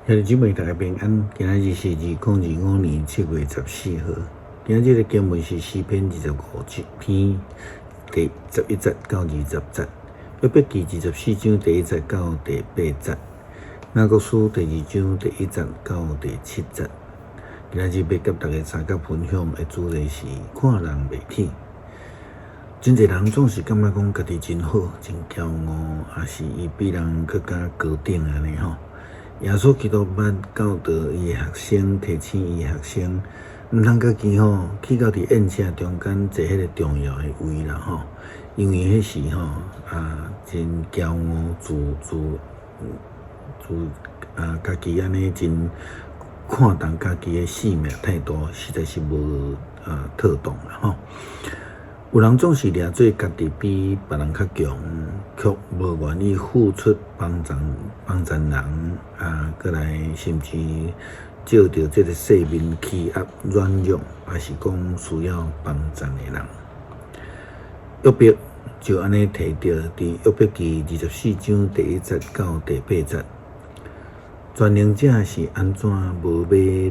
兄弟姊妹大家平安，今仔日是2025年7月14號。今仔日的經文是詩篇25篇第11節到20節，約伯記24章第1節到第8節，雅各書第2章第1節到第7節。今仔日欲佮大家相佮分享的主題是看人袂起。真濟人總是感覺講家己真好、真驕傲，抑是伊比人閣較高等按呢吼。耶穌基督捌教導伊的學生，提醒伊的學生，毋通家己吼去到佇宴席中間坐彼个重要的位啦吼，因為彼時吼啊真驕傲自自自啊家己按呢真看重家己的性命態度，實在是無啊妥當啦吼。有人總是掠做家己比別人較強，卻無願意付出幫助幫助人啊，閣來甚至藉著這个世面欺壓軟弱，抑是講需要幫助的人。約伯就按呢提著，佇約伯記24章第1節到第8節，全能者是按怎無欲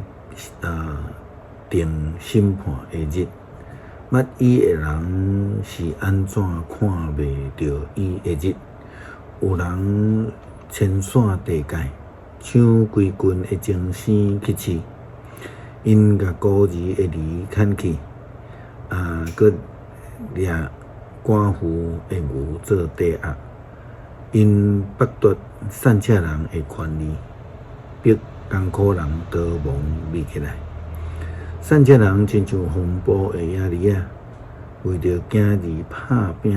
啊定審判的日？捌伊的人是按怎看袂著伊的日？有人遷徙地界，搶規群的精牲去飼，𪜶共孤兒的犁牽去，啊，閣掠寡婦的牛做抵押。𪜶剝奪散赤人的權利，逼艱苦人逃亡米吉來。散赤人親像風暴的野狸仔，為著囝兒拍拚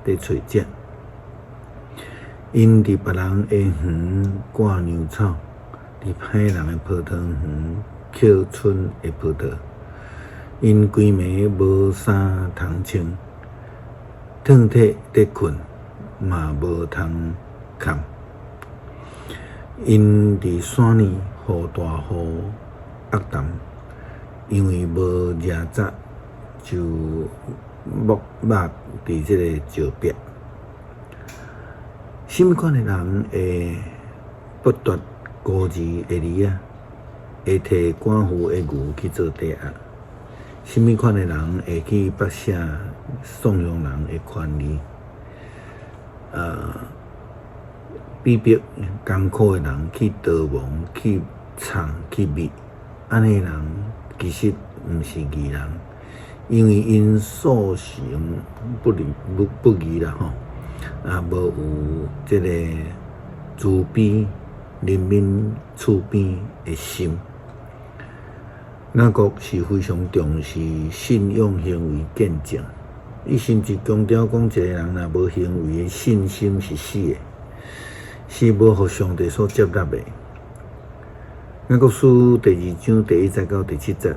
佇揣食。𪜶佇別人的園割牛草，佇歹人的葡萄園抾春的葡萄。𪜶規暝無衫通穿，褪體佇睏嘛無通崁。𪜶佇山裡予大雨壓澹，因為無蜈蚱，就剝肉佇這个石壁。啥物款的人會剝奪孤兒的犁仔，會提寡婦的牛去做抵押？啥物款的人會去剝削散養人的權利？逼迫艱苦的人去逃亡、去藏、去匿，按呢人其實毋是義人，因為𪜶素行不義不不義啦吼，啊無有這个慈悲、憐憫、厝邊的心。雅各是非常重視信仰行為見證，伊甚至強調講，一个人若無行為的信心是死的，是無予上帝所接納的。雅各書第2章第1節到第7節，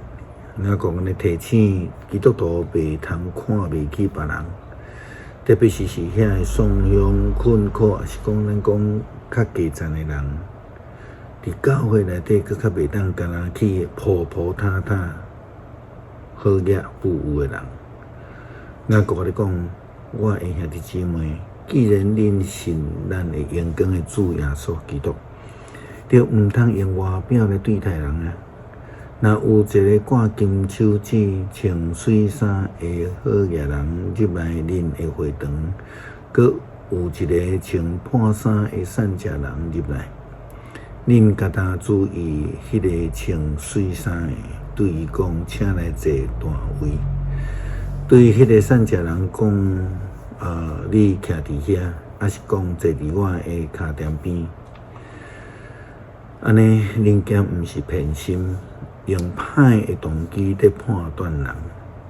雅各按呢提醒基督徒袂通看袂起別人，特別是是遐个喪鄉困苦，抑是講咱講較低層的人，佇教會內底，閣較袂當干焦去鋪鋪塌塌好額富有的人。雅各共你講，我的兄弟姊妹，既然恁信咱的榮光的主耶穌基督，就毋通用外表來對待人啊！若有一个掛金手指、穿媠衫的好額人入來恁的會堂，閣有一个穿破衫的散赤人入來，恁共他注意彼个穿媠衫的，對伊講，請來坐大位；對彼个散赤人講，你徛佇遐，抑是講坐佇我的跤踮邊。按呢，恁敢毋是偏心，用歹的動機佇判斷人？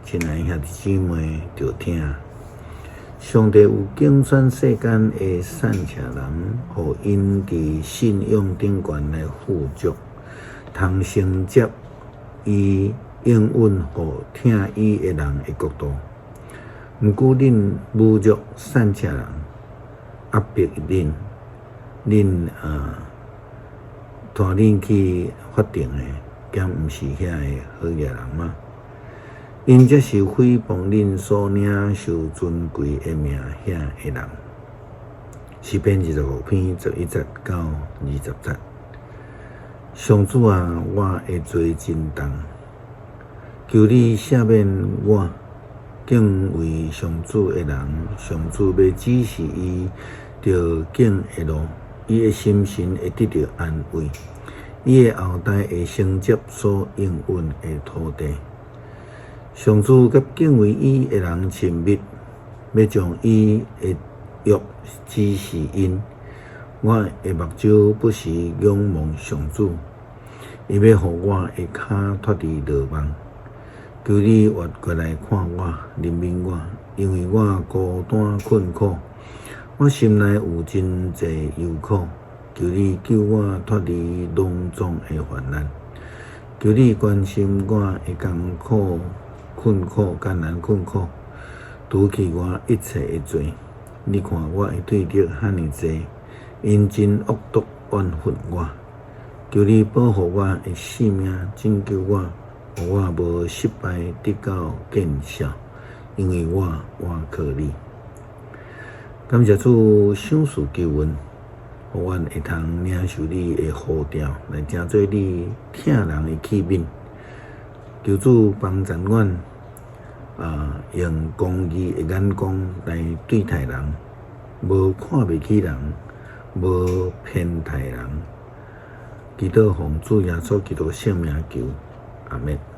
親愛兄弟姊妹，著聽。上帝有揀選世間的散赤人，予𪜶佇信仰頂懸來富足，通承接伊應允予疼伊的人的國度。毋過恁侮辱散赤人，壓迫恁，恁啊，帶恁去法庭的，敢毋是遐个好額人嗎？𪜶才是誹謗恁所領受尊貴的名遐个人。詩篇25篇11節到20節。上主啊，我的罪真重，求你赦免我。敬畏上主的人，上主欲指示伊著敬的路，伊的心神會得著安慰，伊的後代會承接所應允的土地。上主佮敬畏伊的人親密，欲將伊的約指示𪜶。我的目睭不時仰望上主，伊欲予我的跤脫離羅網。求你越過來看我，憐憫我，因為我孤單困苦，我心內有真濟憂苦。求你救我脫離攏總的患難，求你關心我的艱苦困苦艱難困苦，除去我一切的罪。你看我的對敵遐爾濟，𪜶真惡毒怨恨我。求你保護我的性命，拯救我，予我無失敗得到見笑，因為我倚靠你。感謝主賞賜救恩，予阮會通領受你的呼召，來成做你疼人的器皿。求主幫助阮，用公義的眼光來對待人，無看袂起人，無偏待人。祈禱奉主耶穌基督聖名求，阿們。